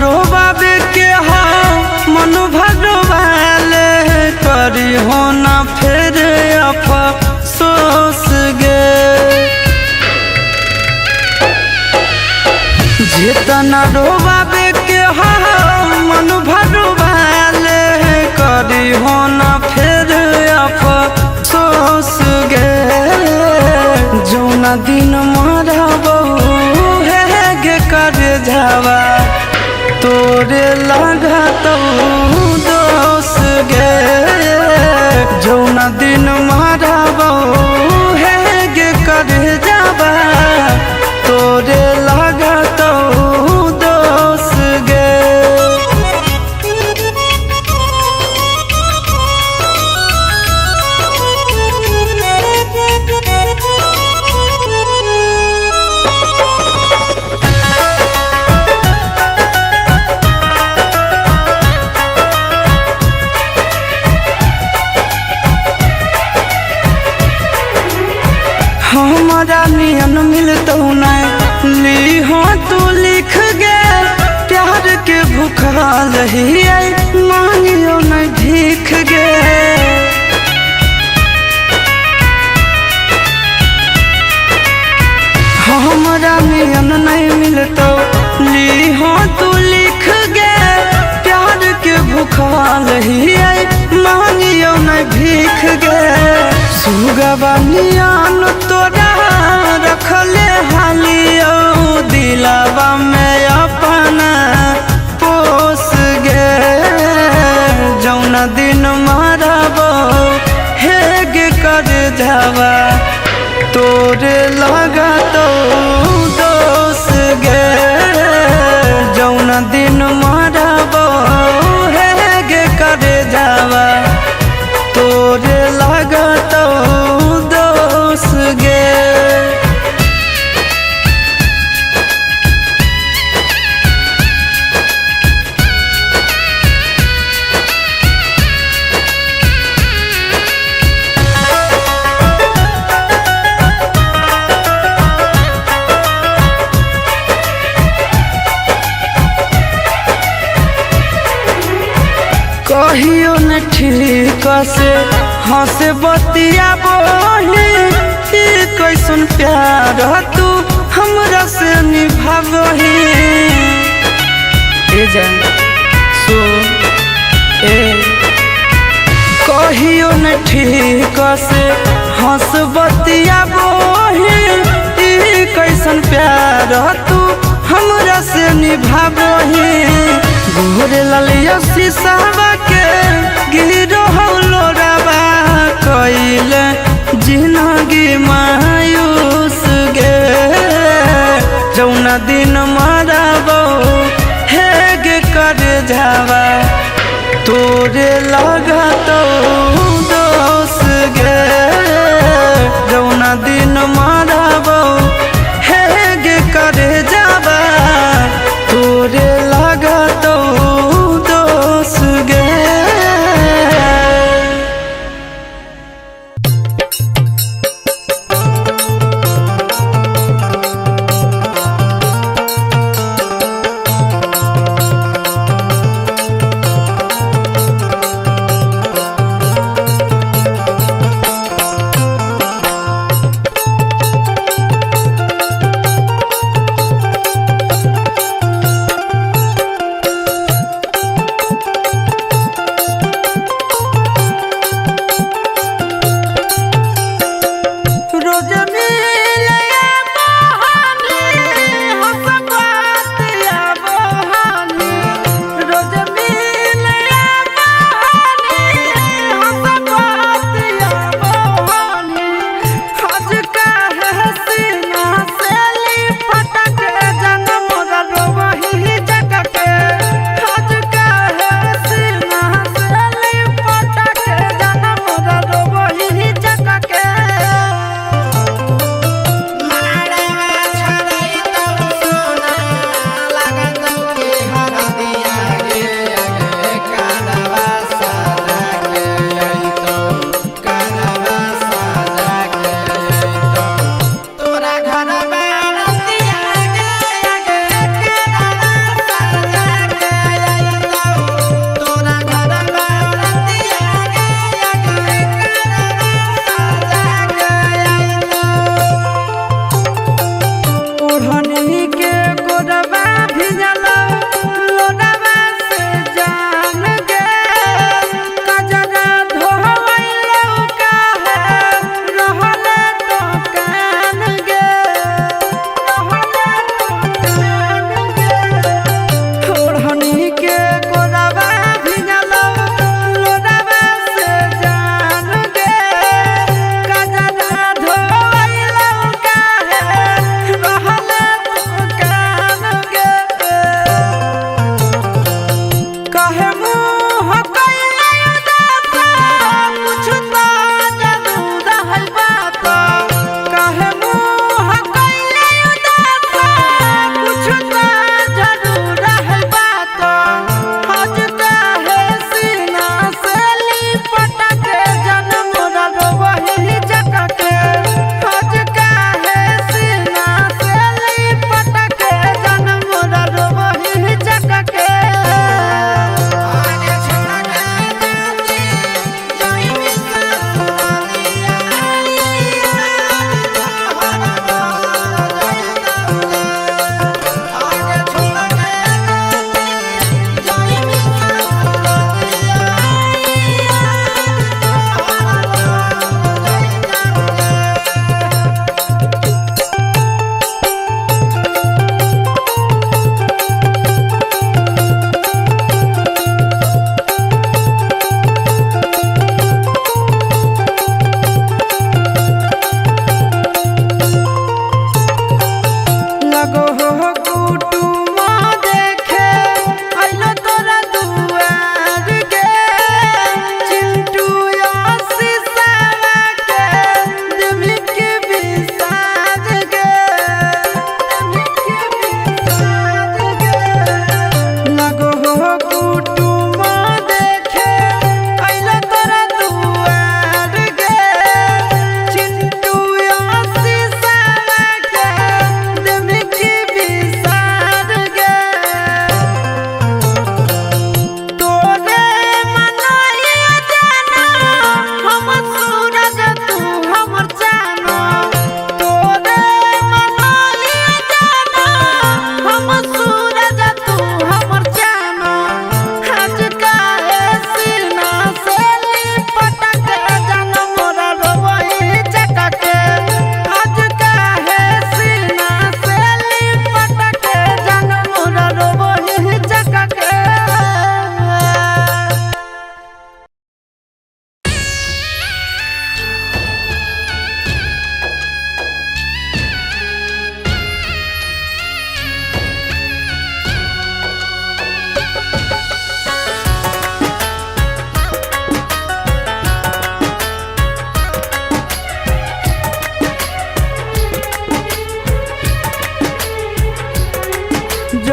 रोबाबे के हो मन भरवाले करी हो ना फिर अफसोस गे। जितना रोबाबे के हो मन भरवाले करी हो ना फिर अफसोस गे। जौना दिन मरबो हे गे कर जावा तोरे लगतौ दोस गे। जौना दिन मरबो हे गे कर जावा तोरे लगतौ दोस गे। हमारा नियन मिलतौ नहीं ली हो तू लिख गे। प्यार के भूखा रही मांगियो नहीं भीख गे। हमारा नियन नहीं मिलतौ ली हो तू लिख गे। प्यार के भूखा रही मांगियो नहीं भीख गे। सुगवा नियन तोरा रखले हालियो दिलावा में अपना पोस गे। जौना दिन मरबो हे गे कर जावा तोरे लगतौ दोस गे। जौना दिन मरबो हे गे कर जावा तोरे लगतौ दोस गे। कहियो न ठीक से हंस बतिया बोली कैसन प्यार तू हमरा से निभाबही। ए जान सो ए कहियो न ठीक से हंस बतिया बोली कैसन प्यार तू हमरा से निभाबही। गोरे ललिया शीशावा के गिरो लोरावा कइले जिनगी मायूस गे। जौना दिन मरबो हे गे कर जावा तोरे लगतौ दोस गे। जौना दिन मरबो हे गे कर जावा तोरे लगतौ दोस गे।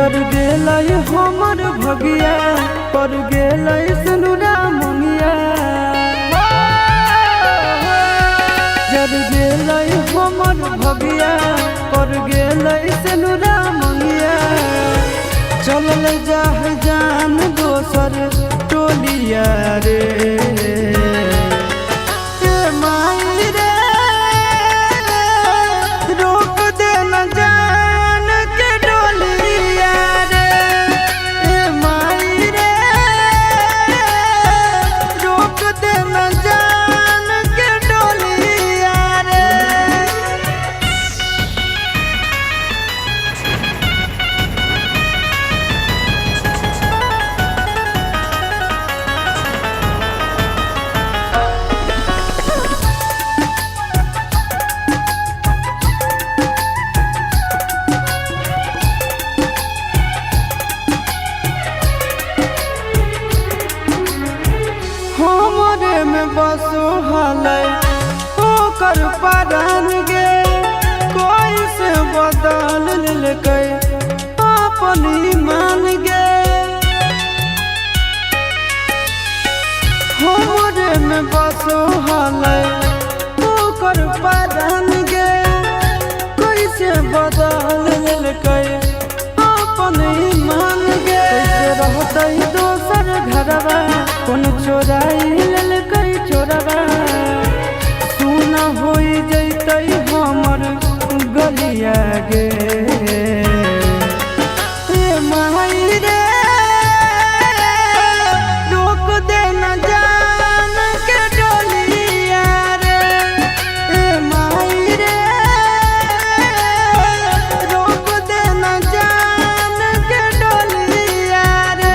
जर गेलै हमर भगिया, पर गेलै सनुरा मुनिया। जर गेलै हमर भगिया, पर गेलै सनुरा मुनिया। चलल जाह जान दोसर टोलिया रे, ए माई रे, रोक देना जान के डोलिया रे, ए माई रे, रोक देना जान के डोलिया रे। हमरे में बसो हलै ओकर परान गे, कोई से बदल लेलकै अपन ईमान गे। हमरे में बसो हलै ओकर परान गे, कोई से बदल लेलकै अपन ईमान गे। कैसे रहतै दोसर घरवा, कोन चोराई लेलकै चोरवा, सुना होई जैतै हमर गलिया गे, ए माई रे, रोक देना जान के डोलिया रे, ए माई रे, रोक देना जान के डोलिया रे।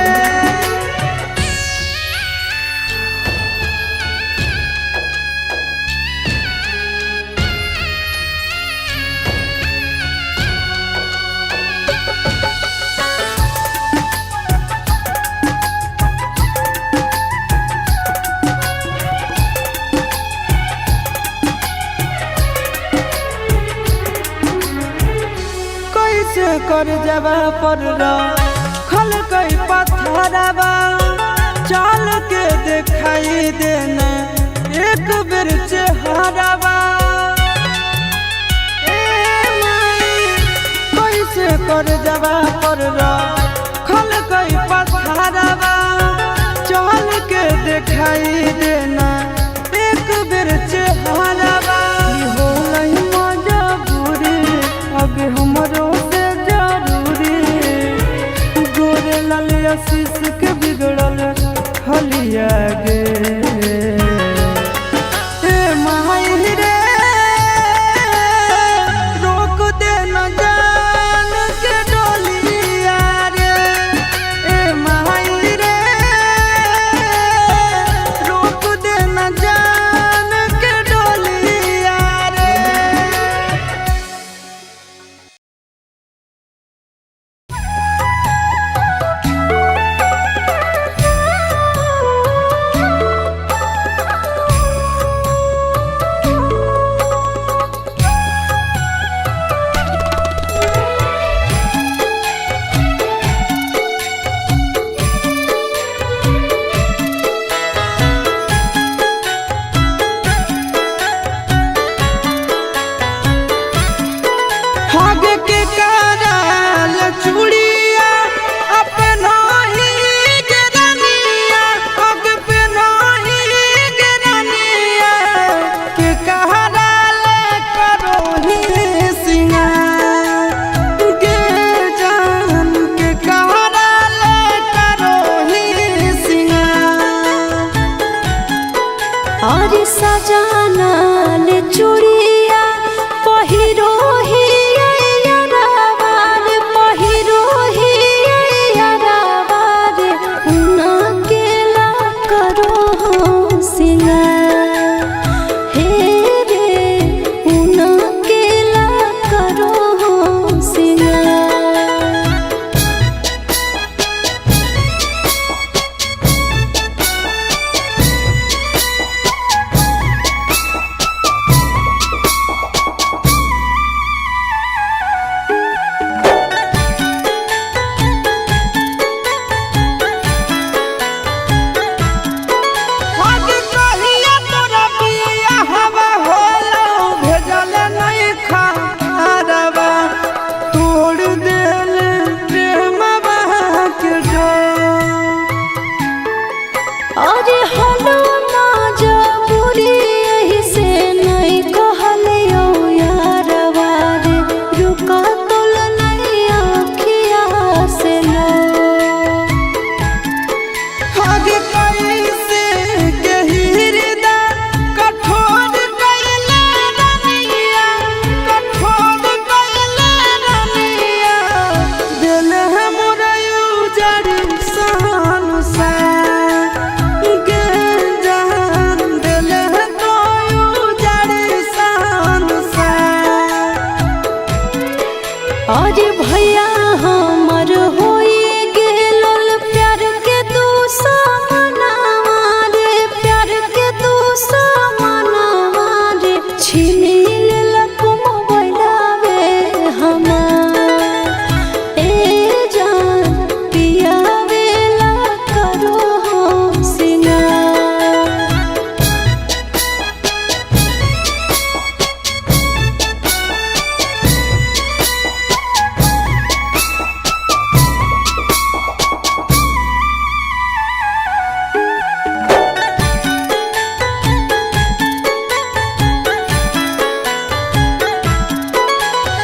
कैसे कर जबा पर खल कई पत्थरवा, चाल के दिखाई देना एक बेर चेहरावा। ए माई, कैसे कर जबा पर खल कई पत्थरवा, चाल के दिखाई देना एक बेर चेहरावा। होलै मजबूरी अब हमरो से जरूरी, गोरे लाल आशीष के बिगड़ल हलिया गे, ए माई रे, रोक देना जान के डोलिया रे, ए माई रे, रोक देना जान के डोलिया रे। हग के कराल चूड़िया अपना ही गिरनिया, हग पे नहीं गिरनिया के कराल करो ही सिंगार गे जान, के कराल करो ही सिंगार। और सजाना ले चूड़िया पहिरो ही अरावार, पहिरो ही अरावार, उना केला करो हो सिंगार, हे रे उना केला करो हो सिंगार। छीनी लेलक मोबाइलवे हमार। ए जान पियावेला करो हो सिंगार।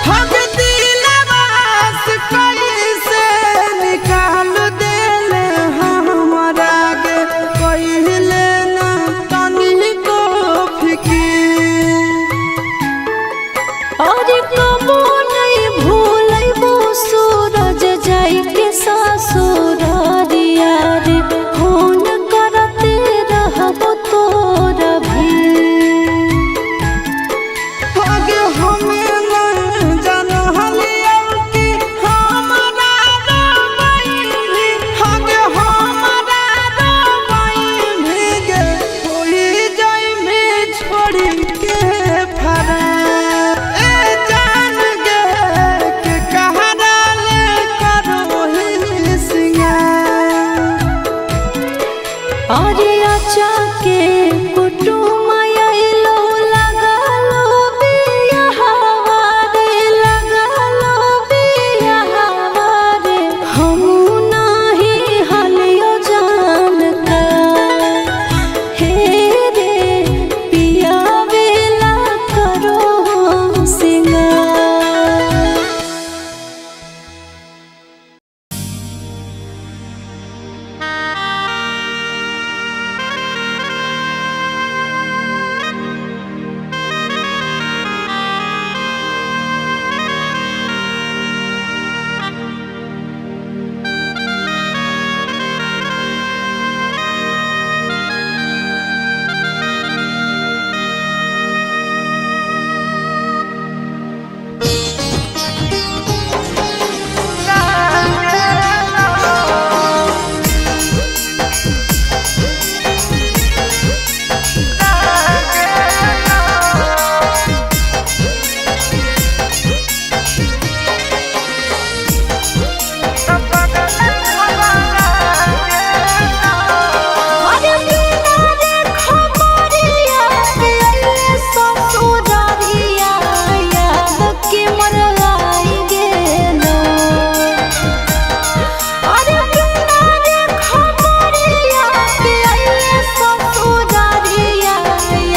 हम दिलवा से कैसे निकाल देले हमरा के, कहिले ना तनिको फिकीर। और कबो नहीं भूलैबो सूरज जाई के ससुरारिया रे, फोन करते रहबो तोरा भी। आगे हमें न जानलियौ कि हमरा रोबैली, आगे हमरा रोबैली गे, होई जाइमे छोड़ी के फरार। ए जान गे के कहारा ले करोही सिंगार। और आचा के कुटुम आइलो लगालो बियाहवा रे, लगालो बियाहवा रे, हमू नाही हलियो जान का। हे रे पियावेला करो सिंगार। अरे बिना रे खबरिया रे अइले ससुरारिया, याद के मरलाई गेलो। अरे बिना रे खबरिया रे अइले ससुरारिया,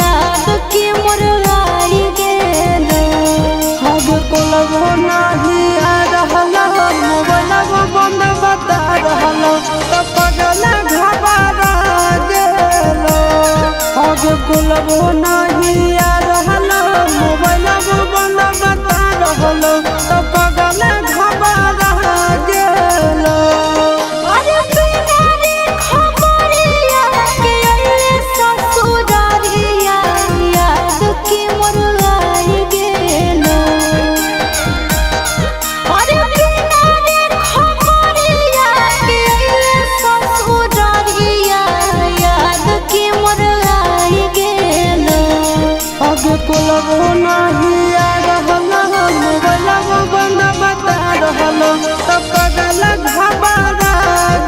याद के मरलाई गेलो। अब कोलबो नाही आ रहल, मोबाइलबो बंद बता रहल, त पगल घबरा गेलो। अब कोलबो नाही आ रहल, मोबाइलबो बंद बता रहल, त पगल घबरा गेलो। अरे बिना रे खबरिया के अइले ससुरारिया, याद के मरलाई गेलो। अरे बिना रे खबरिया के अइले ससुरारिया, याद के मरलाई गेलो। अब कोलबो नाही आ रहल, मोबाइलबो बंद बता रहल, त पगल घबरा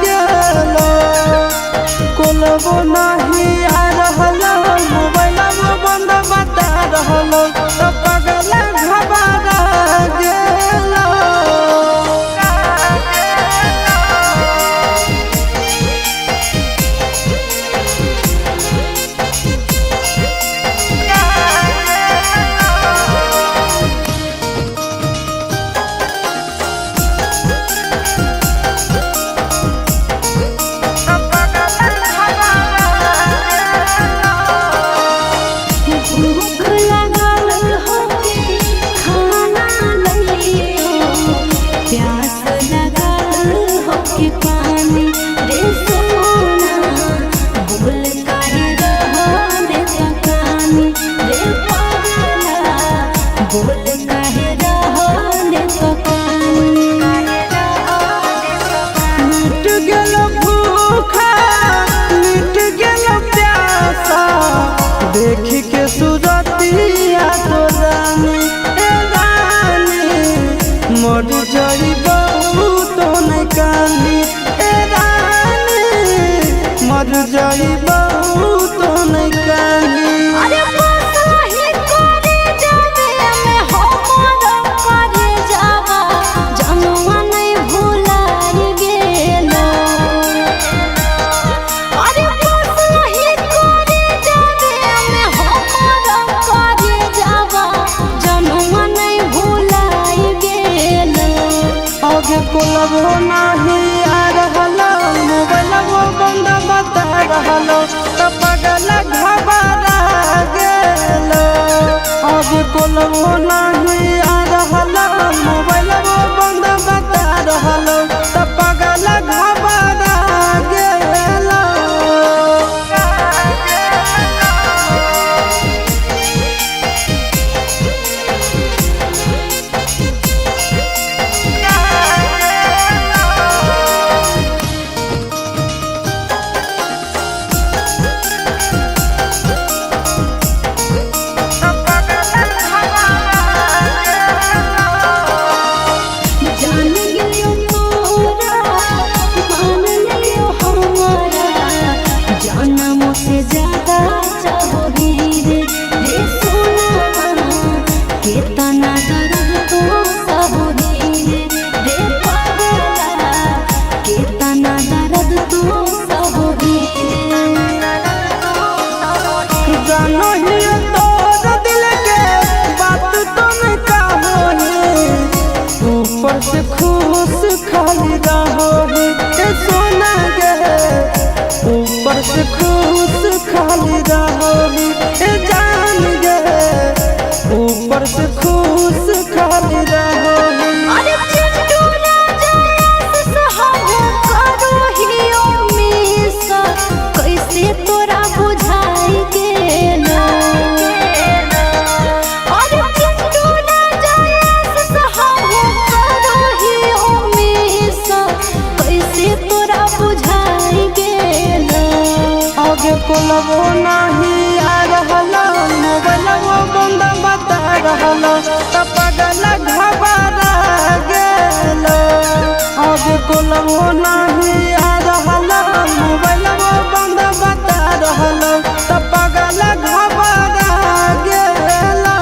गेलो। कोलबो नाही आ रहल, मोबाइलबो बंद बता रहल, त पगल घबरा गेलो। भूख लागल कोलबो नाही आ रहलो, मोबाइलबो बंद बता रहलो, त पगल घबरा गेलो। अब कोलबो नाही आ रहलो, मोबाइलबो बंद बता रहलो, त पगल घबरा गेलो। जान गेलियो तोरा, मान लियो हमारा, जानमो से ज्यादा चाहोगी रे, रे सोना, केतना दर्द तो सहोगी रे, रे पागला, केतना दर्द तो सहोगी रे। जानो ही तोर दिल के बात तुम कहो ऊपर से खुश खाली रहो ए सोना गे, ऊपर से खुश खाली रहो ए जान गे, ऊपर से खुश खाली रहो। अरे चिंटू राजा सहाबो करो हियो मिस, कैसे तोरा बुझाई गेलो। अरे चिंटू राजा सहाबो करो हियो मिस, कैसे तोरा बुझाई गेलो। आगे कोलबो नहीं आ रहलो, मोबाइलबो बंद बता रहलो, त पगल घबरा गेलो। आगे कोलबो नहीं आ रहलो, मोबाइलबो बंद बता रहलो, त पगल घबरा गेलो।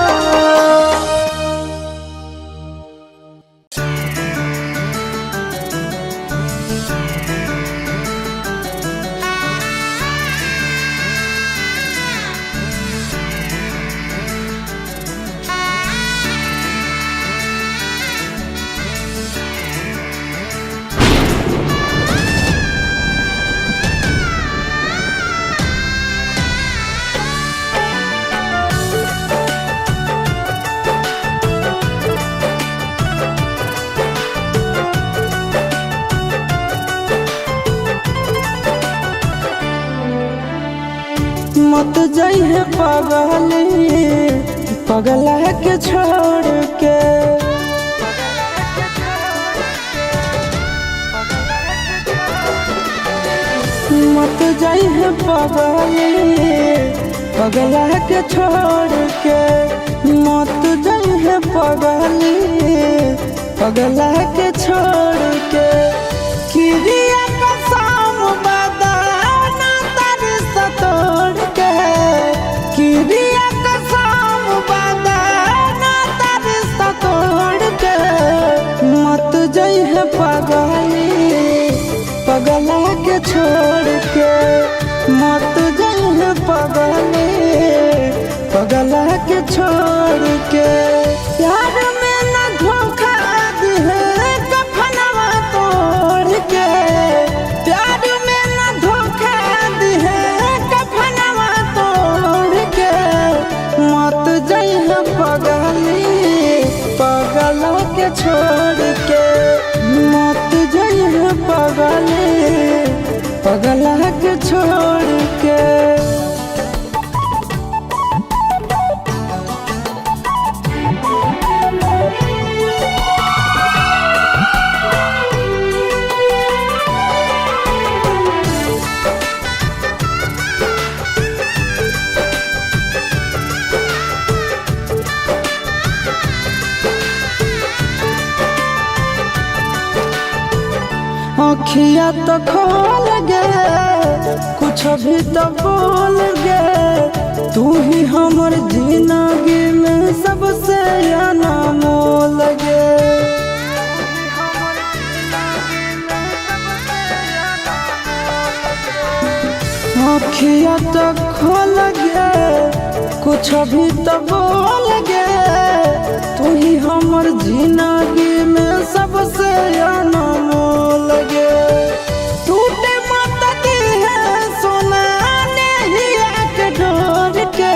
मत जाइए पगली पगला के छोड़ के, मत जाइए पगली पगला के छोड़ के, मत जाइए पगली पगला के छोड़ के। किरिया कसम बदाना तर सतोड़ के, किरिया कसम बदाना तर सतोड़ के, मत जइहे पगली पगला के छोड़ के, मत जइहे पगली पगला के छोड़ के। प्यार में न धोखा दिहे कफनवा तोड़ के, प्यार में न धोखा दिहे कफनवा तोड़ के, मत जइहे पगली पगला के छोड़ के, मत जइहे पगली पगला के छोड़ के। अखिया तो खोल गे, कुछ भी तो बोल गे, तू ही हमर जिंदगी में सबसे अनमोल गे। अखिया तो खोल गे, कुछ भी तो बोल गे, तू ही हमर जिंदगी में सबसे अनमोल गे। टूटे मत दी है सोना नेहिया के डोर के,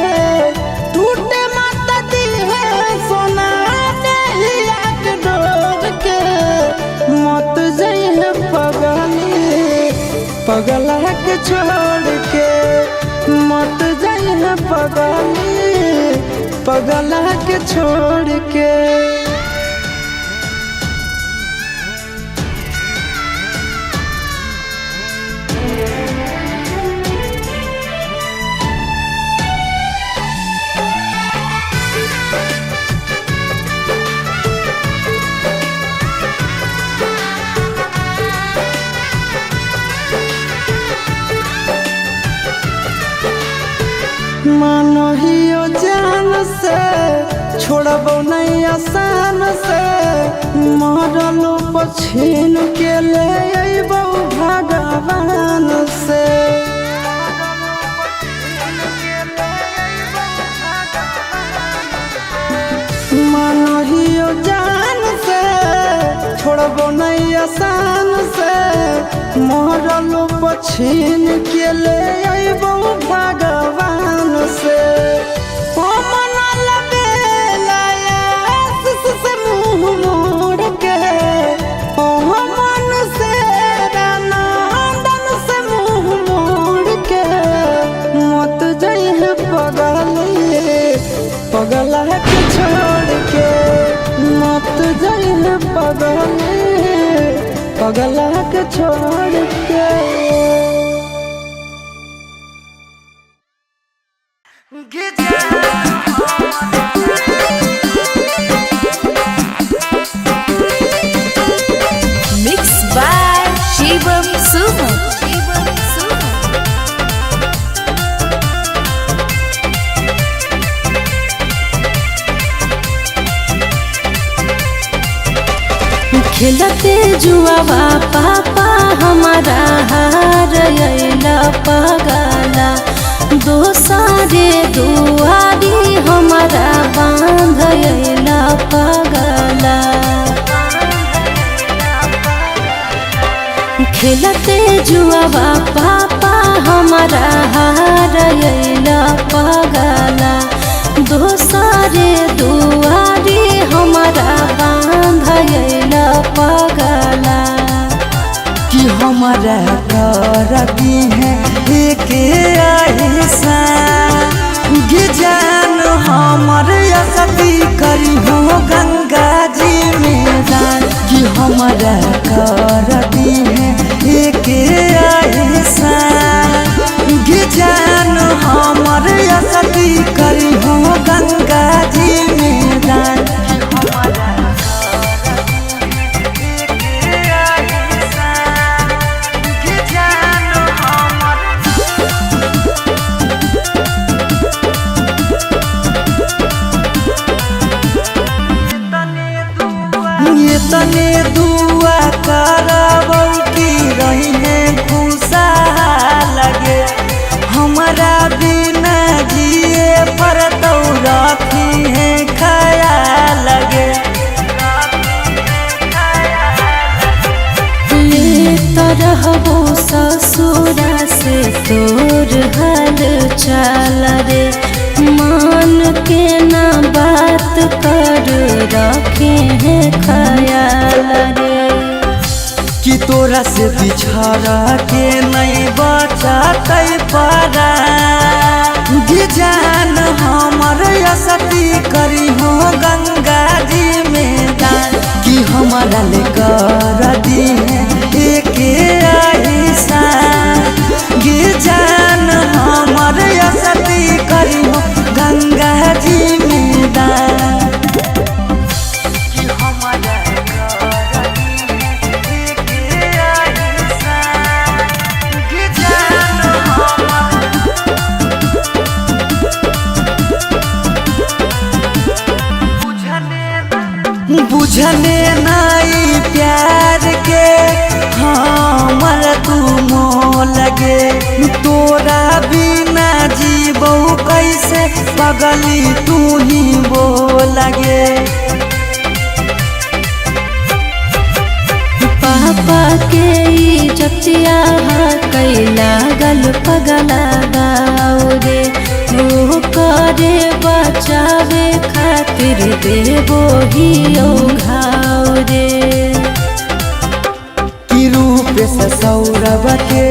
टूटे मत दी है सोना नेहिया के डोर के। मत जइहे पगली पगला के छोड़ के, मत जइहे पगली पगला के छोड़ के। मानो हियो जान से छोड़बो नहीं आसान से, मरलो पछीन के ले अइबो भगवान से। मानो हियो जान से छोड़बो नहीं आसान से, मरलो पछीन के ले अइबो भगवान से। ओ मन लबेला आस से मुँह मोड़ के, ओ मन से रानादन से मुँह मोड़ के। मत जइहे पगली पगला के छोड़ के, मत जइहे पगली पगला के छोड़ के। Mix by Shivam Suman. Shivam Suman. खेलते जुआवा पापा हमारा हार अइला पगला, दोसरे दुआरी हमारा बांध अइला पगला। खेलते जुआवा पापा हमारा हार अइला पगला, दोसरे दुआरी हमारा बांध अइला पगला। कि हमारा कर दी है एक ऐसा जान, हमर सती करी हो गंगा जी में दान। कि हमारा कर दी है एक ऐसा जान, हमर सती करी हो गंगा जी में दान। ये तने दुआ करबौ की रही खुशा लगे, हमारा बिना जिए पर तो रखी है खया लगे। ले रहबो ससुरा से तोर हाल चाल रे, मान के ना बात कर रखे हैं ख्याल रे। कि तोरा से बिछड़ के नहीं बचतै परा जान, हमर सती करी हो गंगा जी में दान। कि हमारा ले कर दी है एक ऐसा जान, हमर सती करी हो गंगा जी में दान। कि हमारा कर दी है एक ऐसा जान, हमर बुझने नाई प्यार के हमर तू मोह लगे, तोरा बिना जीबौ कैसे पगली तू ही बोलगे। पागल पगला बाओ रे, ओ करे बचावे खातिर देबो ही ओ घाव रे। कि रूप से सौरभ के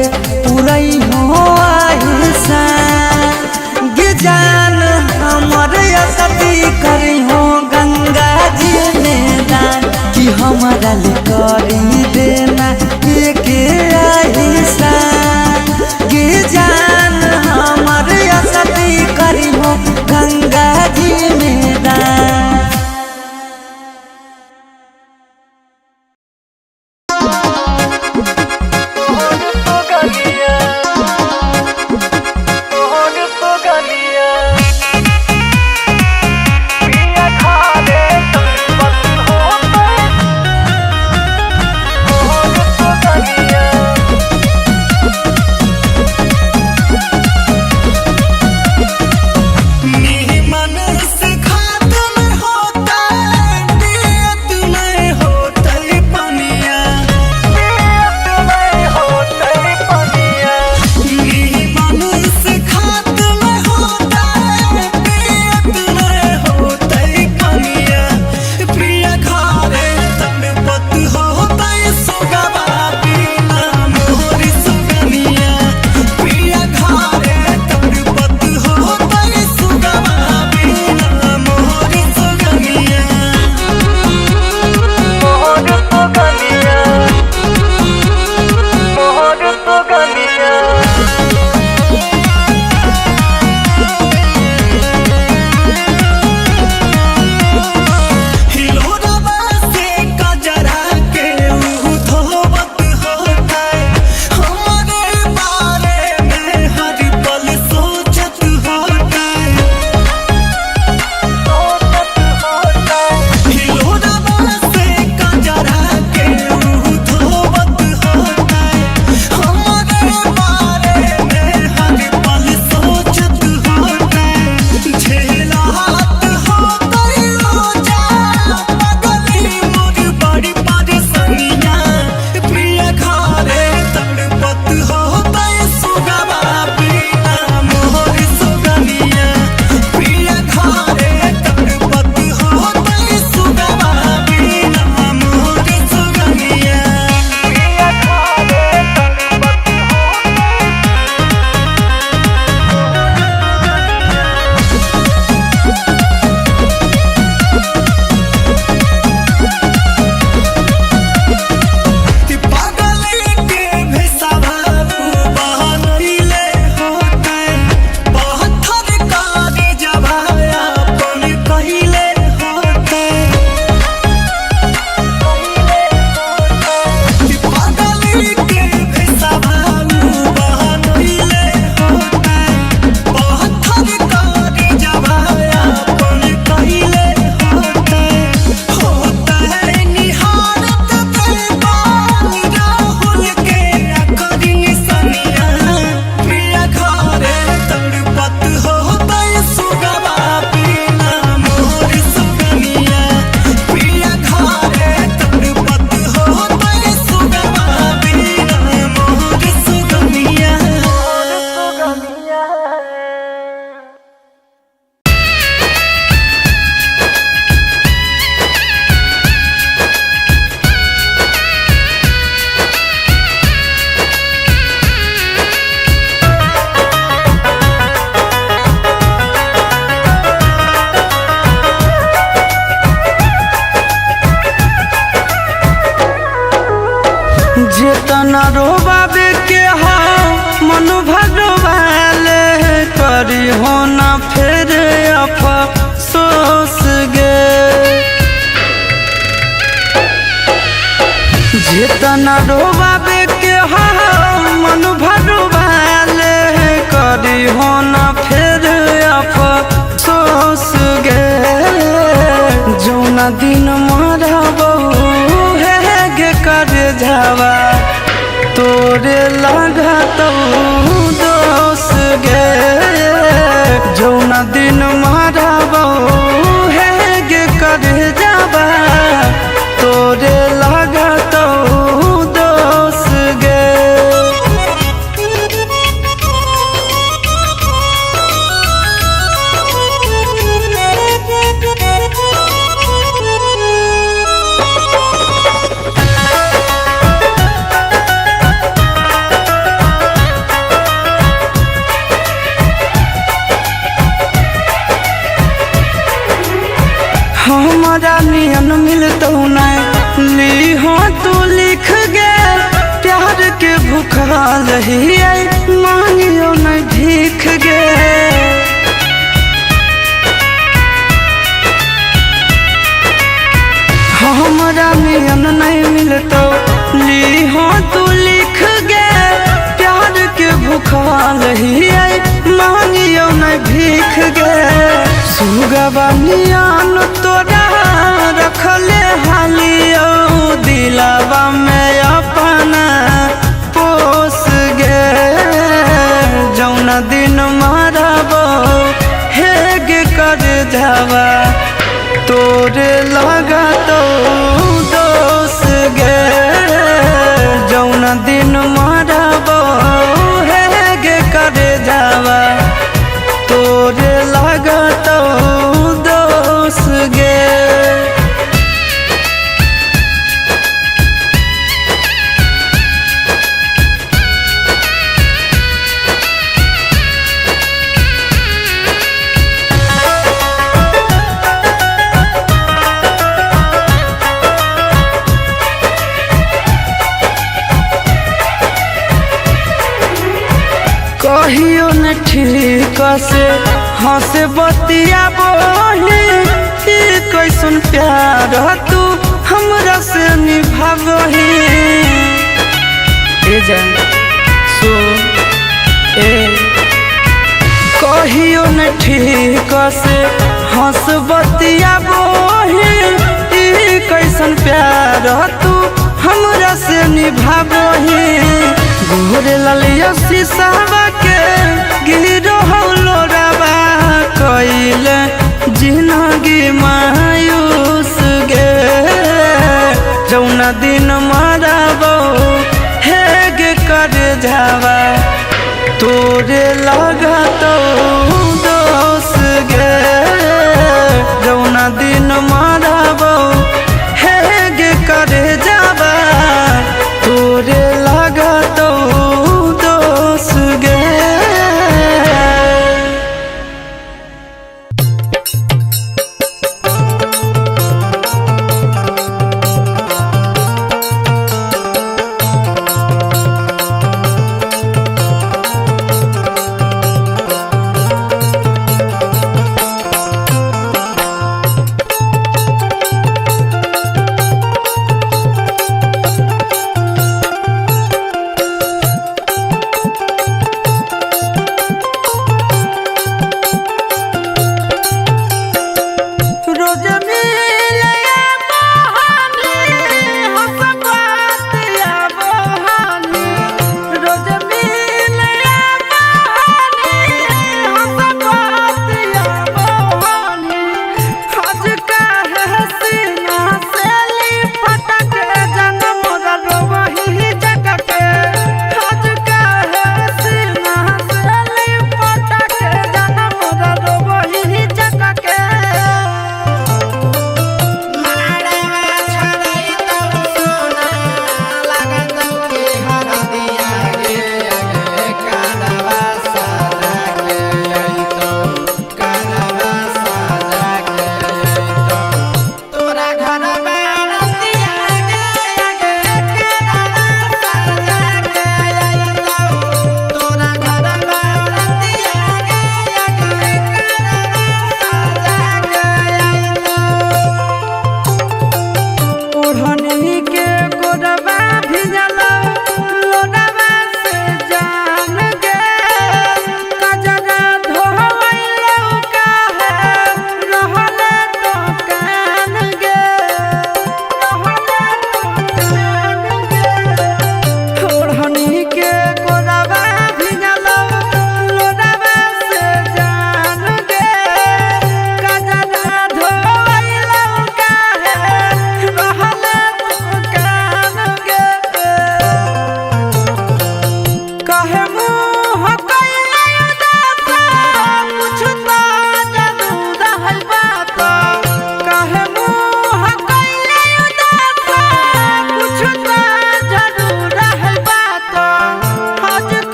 पुरई हो आहिसा गे जान हमर सती करी हो गंगा जी में दान कि हमारा ले करी देना एक आहिसा गे जान हमर सती करी हो गंगा जी में दान। जेतना रोबाबे के हा मन भगवाले करी हो ना फिर अफसोस गे। जेतना रोबाबे के हा मन भगवाले करी हो ना फिर अफसोस गे। जौना दिन मरबू हे गे कर जावा तोरे लागतौ दोस गे। जौना दिन मरबू हे गे कर जावा तोरे लागतौ दोस गे। हमारा नियन मिलतौ नहीं ली हो तू लिख गे। प्यार के भूखल ही मांगियो नहीं भीख गे। हमारा नियन नहीं मिलतौ ली हो तू लिख गे। प्यार के भूखल ही मांगियो नहीं भीख गे। सुगवा नियन तोरा रखले हालियो दिलावा में अपना पोस गे। जौना दिन मारबो हेग कर जावा तोरे लगा तो दोस गे। जौना दिन मारबो हेग कर जावा तोरे लगा तो दोस गे। कहियो न ठीक से हंस बतिया बोली कैसन प्यार तू हमरा से निभावही। ए जान सो ए कहियो न ठीक से हंस बतिया बोली कैसन प्यार तू हमरा से निभावही। गोरे ललिया शीशावा के गिरो लोरावा कइले जिनगी मायूस गे। जौना दिन मारबो हेग कर जावा तोरे लगा तो दोस गे। जौना दिन मारबो हेग कर जावा तोरे लगा तो दोस गे।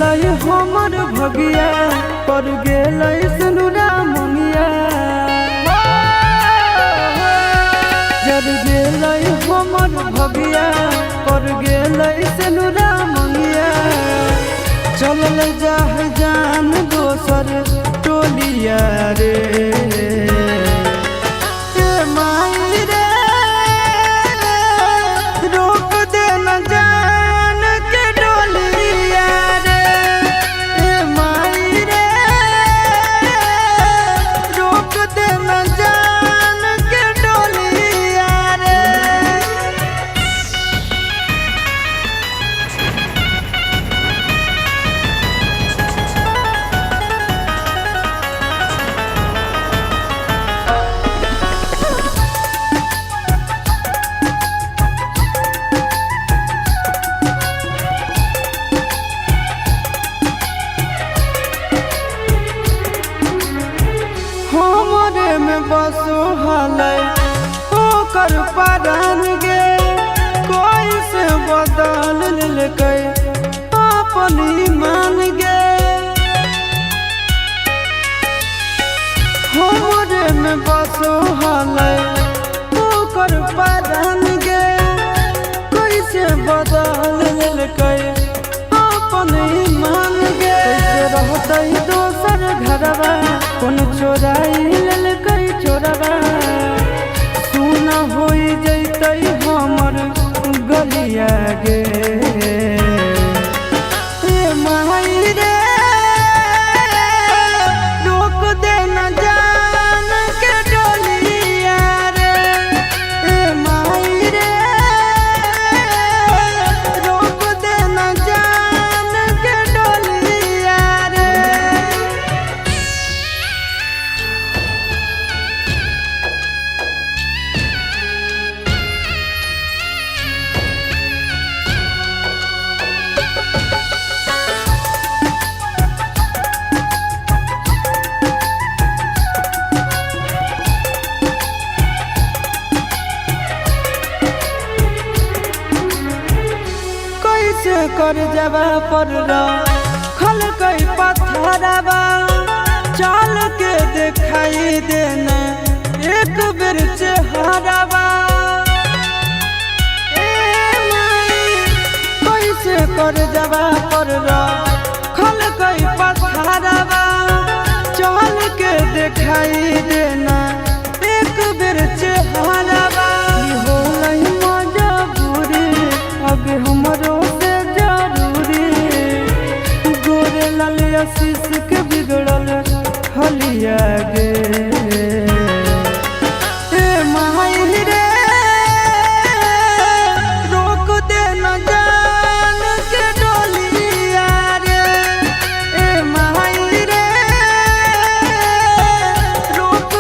गेलै हमर भगिया, पर गेलै सिनुरा मुनिया। जर गेलै हमर भगिया, पर गेलै सिनुरा मुनिया। चलल जाह जान दोसर टोलिया रे, ए माई रे रोक दे न जान के डोलिया रे, ए माई रे रोक दे न जान के डोलिया रे। हमरे में बसो हलै ओकर परान गे, कोई से बदल लेलकै अपन ईमान गे। हमरे में बसो हलै ओकर परान गे, कोई से बदल लेलकै अपन ईमान गे। कैसे रहतै दोसर घरवा, कोन चोराई लेलकै चोरवा, सुना होई जैतै हमर गलिया गे, ए माई रे रोक दे न जान के डोलिया रे, ए माई रे रोक दे न जान के डोलिया रे। कैसे कर जबा पर खल कई पत्थरवा, चाल के दिखाई देना एक बेर चेहरावा। ए माई कैसे कर जबा पर खल कई पत्थरवा, चाल के दिखाई देना एक बेर चेहरावा। होलै मजबूरी अब हमरो से जरूरी, गोरे लाल आशीष के बिगड़ल हलिया गे, ए माई रे रोक दे न जान के डोलिया रे, ए माई रे रोक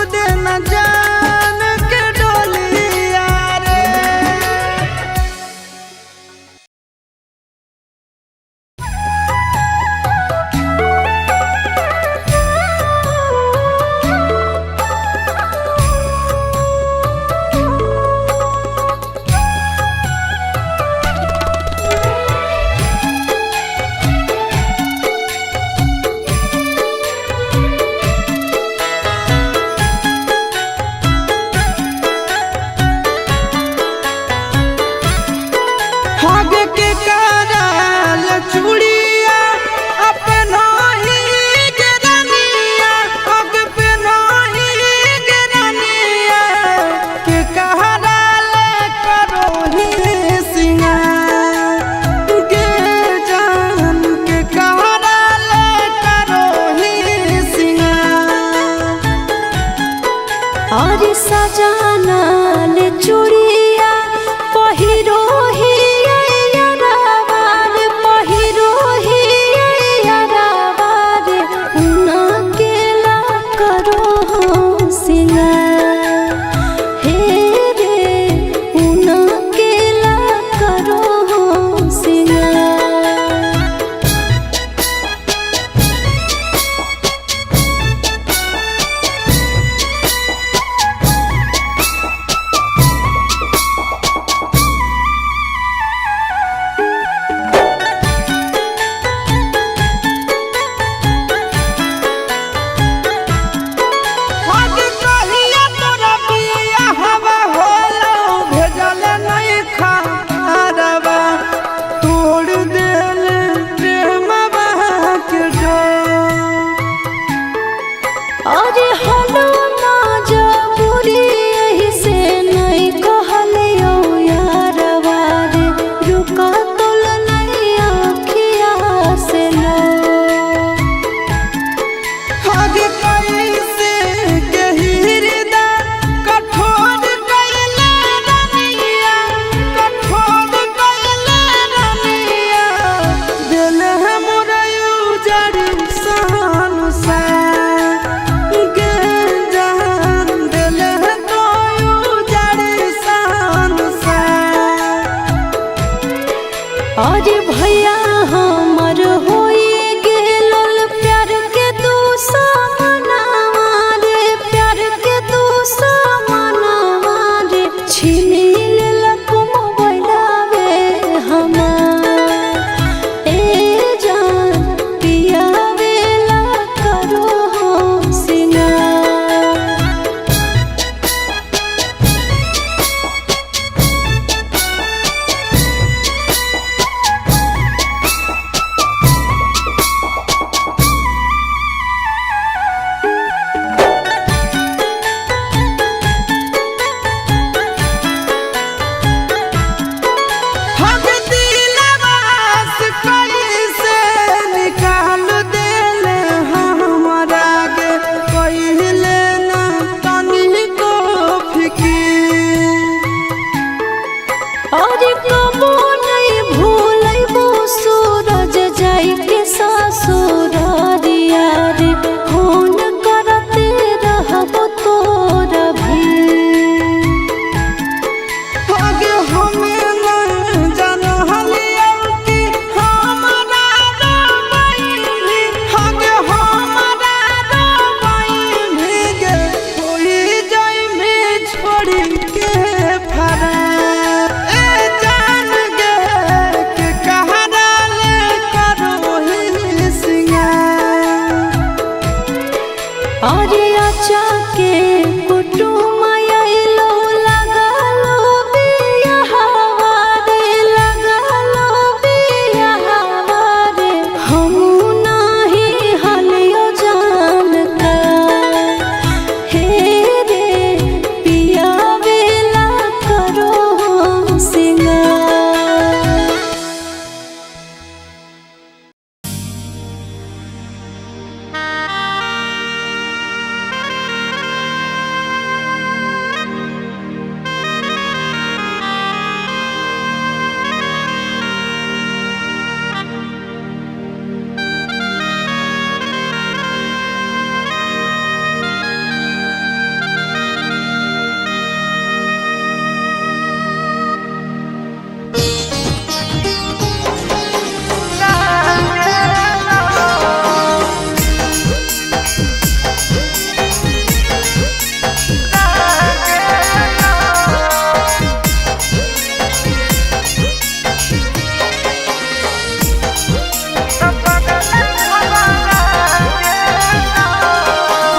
अरे भैया हमर होई गेलल प्यार के दुश्मनवा रे, प्यार के दुश्मनवा रे, छीन लेलक मोबाइलवे हमार। ए जान पियावेला करो हम सिंगार। हम दिलवा से कैसे निकाल देले हमरा के, कहिले ना तनिको फिकीर। और कबो नहीं भूलैबो सूरज जाई के ससुरारिया रे, फोन करते रहबो तोरा भी। आगे हमें न जानलियौ कि हमरा रबैली, आगे हमरा रबैली गे, होई जाइमे छोड़ी के फरार। ए जान गे के कहारा ले करोही सिंगार। अरे आचा के कुटुम आइलो लगालो बियाहवा रे, लगालो बियाहवा रे, हमू नाही हलियो जान का। हे रे पियावेला करो हम सिंगार।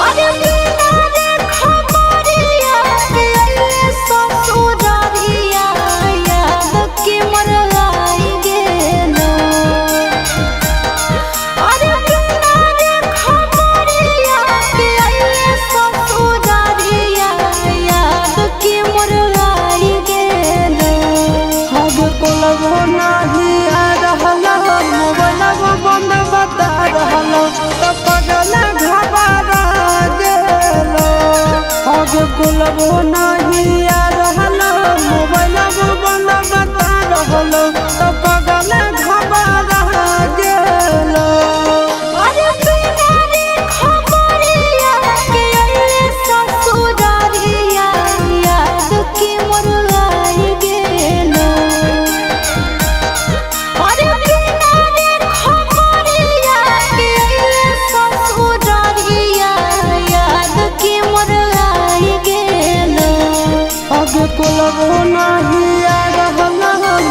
अरे बिना रे खबरिया रे ससुरारिया, याद के मरलाई गेलो। अरे बिना रे खबरिया रे ससुरारिया, याद के मरलाई गेलो। अब कोलबो नाही आ रहल, मोबाइलबो बंद बता रहल, त पगल घबरा गेलो। अब कोलबो नाही आ रहल, मोबाइलबो बंद बता रहल, त पगल घबरा गेलो। अरे बिना रे खबरिया के ससुरारिया, याद के मरलाई गेलो। अरे बिना रे खबरिया के ससुरारिया, याद के मरलाई गेलो। अब कोलबो नाही आ रहल,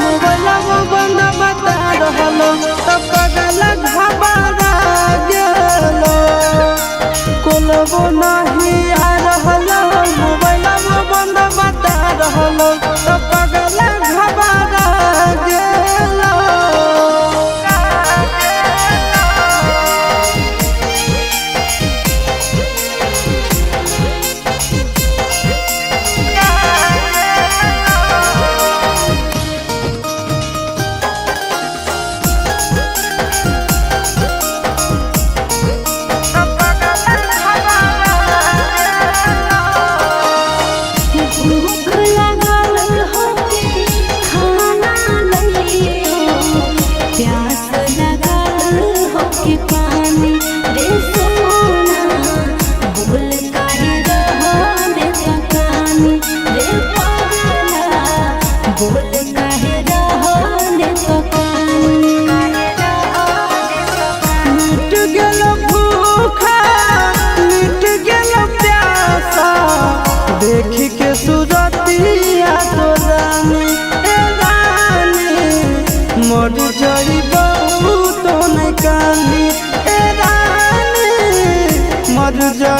मोबाइलबो बंद बता रहल, त पगल घबरा गेलो। कोलबो नाही आ रहल, मोबाइलबो बंद बता रहल, त पगल घबरा गेलो। भूख लगल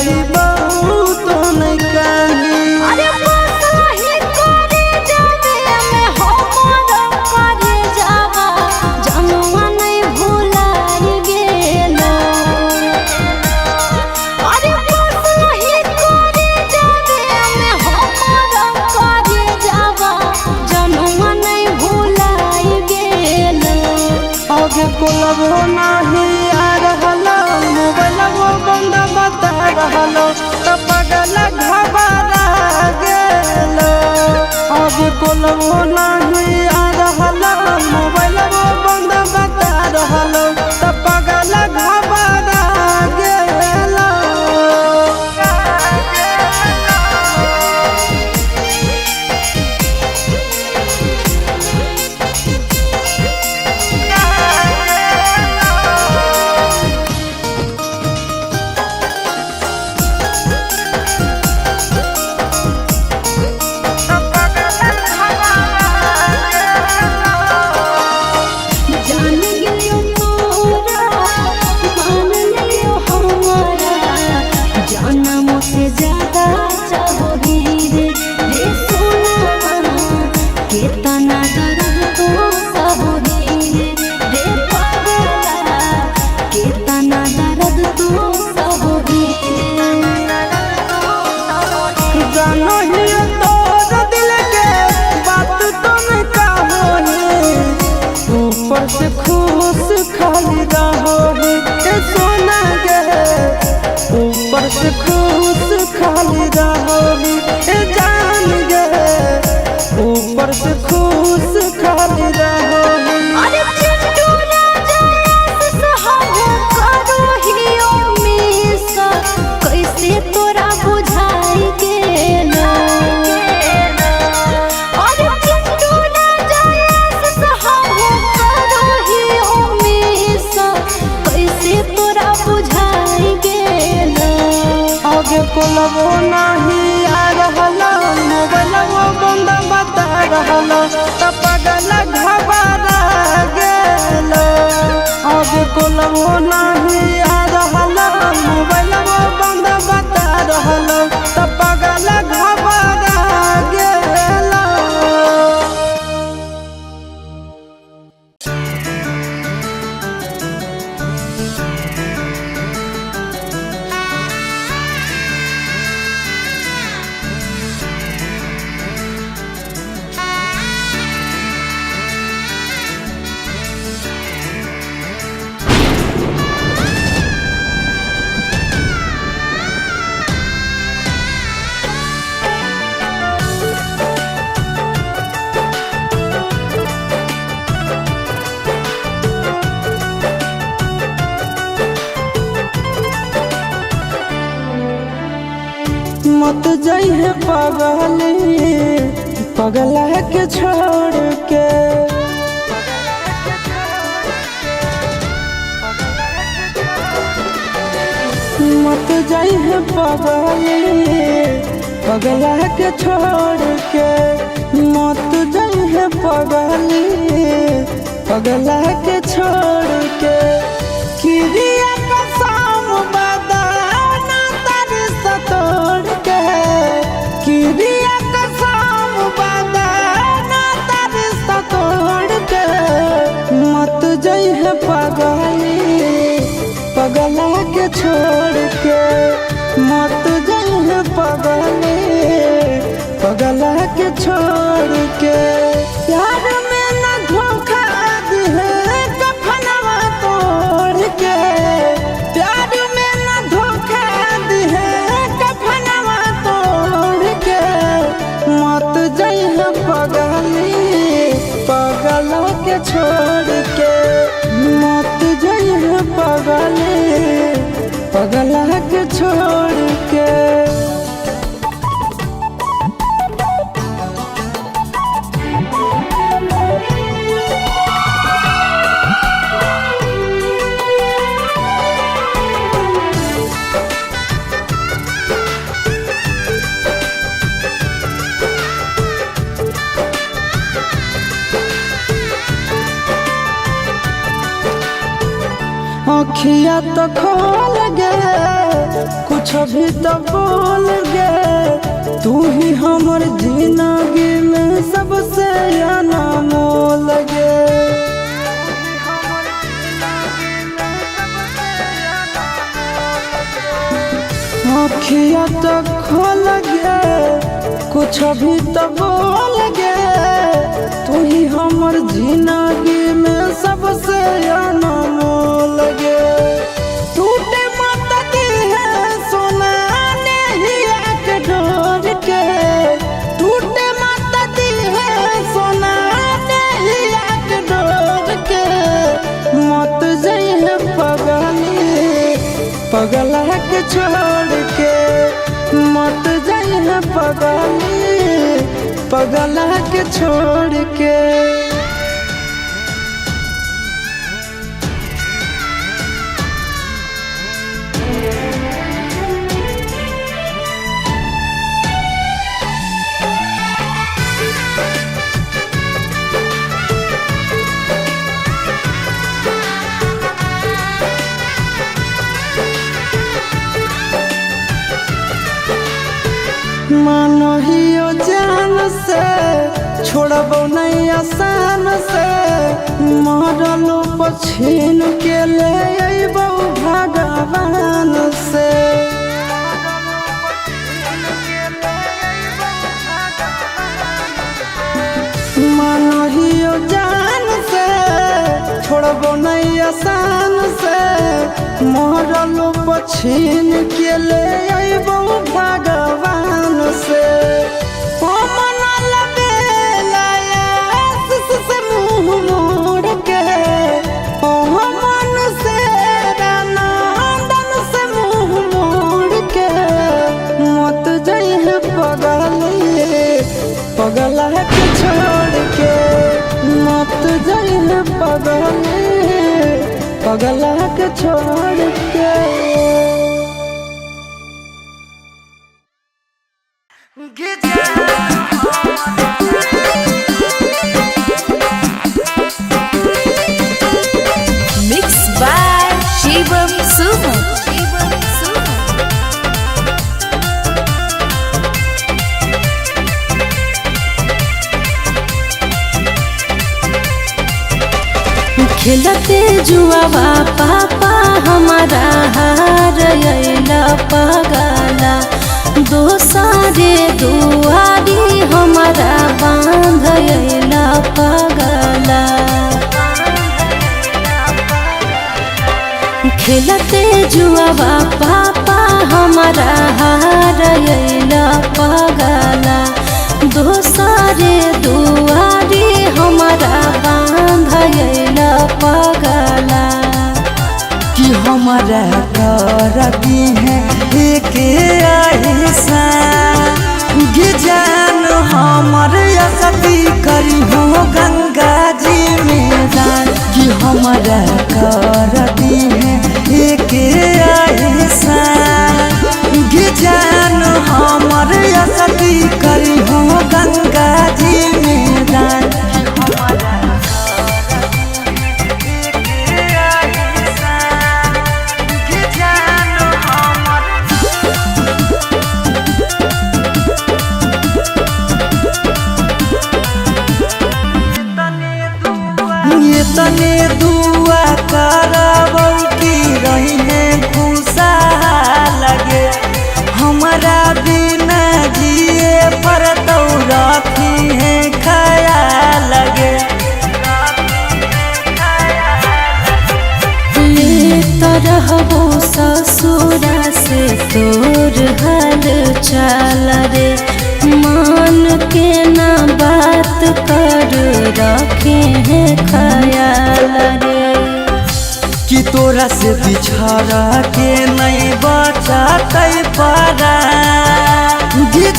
जइबू तो नहीं कहीं। अरे बसही करे जावे में हमर करे जावा, जनुआ नहीं भुलाई गेलो। अरे बसही करे जावे में हमर करे जावा, जनुआ नहीं भुलाई गेलो। आगे कोलबो नाही आ रहलो, मोबाइलबो बंद बता रहलो, त पगल घबरा गेलो। आगे कोलबो नाही आ रहलो, मोबाइलबो बंद बता रहलो, त पगल घबरा गेलो। जान गेलियो तोरा, मान लियो हमारा, जानमो से ज्यादा चाहोगी रे, रे सोना, केतना दर्द तो सहोगी रे, रे पागला, केतना दर्द तो सहोगी रे। जानो ही तोर दिल के बात तुम कहो ऊपर से खुश खाली रहो ए सोना गे, ऊपर से खुश खाली रहो ए जान गे, ऊपर से खुश खाली रहो। अरे चिंटू राजा से हम करो हियो मिस, कैसे तोरा बुझाई गेलो। अरे चिंटू राजा से हम करो हियो मिस, कैसे तोरा बुझाई गेलो। आगे कोलबो नाही आ रहलो, मोबाइलबो बंद बता रहलो, त पगल घबरा गेलो। आगे कोलबो नाही आ रहलो, मोबाइलबो बंद बता रहलो, त पगल घबरा गेलो। मत जइहे पगली पगला के छोड़ के, मत जइहे पगली पगला के छोड़ के, मत जइहे पगली पगला के छोड़ के। किरिया कसम बदाना तर तोड़ के, किरिया कसम बदाना तर तोड़ के, मत जइहे पगली पगला के छोड़ के, मत जइहे पगली पगला के छोड़ के। प्यार में न धोखा दिहे कफनवा तोड़ के, प्यार में न धोखा दिहे कफनवा तोड़ के, मत जइहे पगली पगला के छोड़ के, मत जइहे पगली पगला के छोड़ के। अखिया तो खोल गे, कुछ भी तो बोल गे, तू ही हमर जिंदगी में सबसे अनमोल गे। अखिया तो खोल गे, कुछ भी तो बोल गे, तू ही हमर जिंदगी में सबसे अनमोल गे। टूटे मत दी है सोना नहिया के डोर के, टूटे मत दी है सोना नहिया के डोर के, मत जइहे पगली पगला के छोड़ के, मत जइहे पगली पगला के छोड़ के। मानो ही ओ जान से छोड़बो नहीं आसान से, मरलो पछीन के ले अइबो भगवान से। मानो ही ओ जान से छोड़बो नहीं आसान से, मरलो पछीन के ले अइबो भगवान से। ओ मन लबेला आस से मुँह मोड़ के, ओ मन से नंदन से मुँह मोड़ के, मत जइहे पगली पगला के छोड़ के, मत जइहे पगली पगला के छोड़ के। Mix by Shivam Suman. Shivam Suman. खेलते जुआवा पापा हमारा हार अइला पगला, दोसरे दुआरी हमारा बांध अइला पगला। खेलते जुआवा पापा हमारा हार अइला पगला, दोसरे दुआरी हमारा बांध अइला पगला। कि हमारा कर दी है एक ऐसा जान हमर सती करी हो गंगा जी में दान, कि हमारा कर दी है एक ऐसा जान हमर सती करी हो गंगा जी में दान। ये तने दुआ करबौ की रहिने खुशा लगे, हमारा बिना जिए पर तो रखी है खया लगे। लेत रहबो ससुरा से तोर हाल चाल रे, मान के ना बात कर रखे हैं ख्याल रे। कि तोरा से बिछड़ के नहीं बचतै पारा,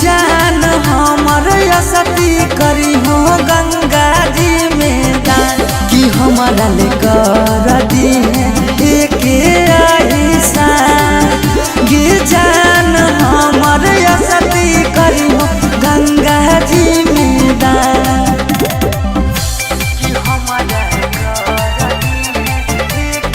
जान हमर सती करी हो गंगा जी में दान, कि हमारा ले कर दी है एक ऐसा जान हमर सती करी हो गंगा जी में दान। कि हमारा कर दी है एक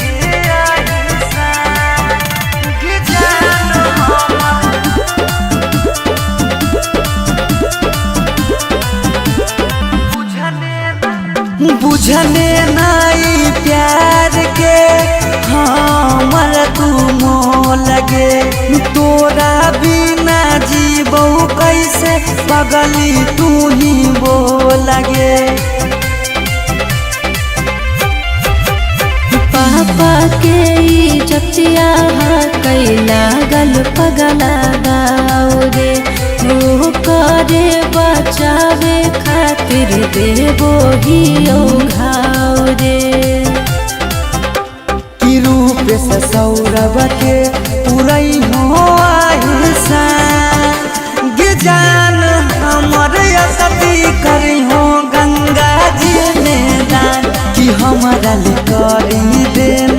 बुझने नाई प्यार के हमर तू मोह लगे। तोरा बिना जीबौ कैसे पगली तू ही बोलगे। पापा के इज्जतिया कैला गल पगला गाओ रे, ओ करे बचावे खातिर देबो ही ओ घाव रे। कि रूप से सौरभ के पुरई हो आहिसान गे जान हमर सती करी हो गंगा जी में दान। कि हमारा ले करी देना।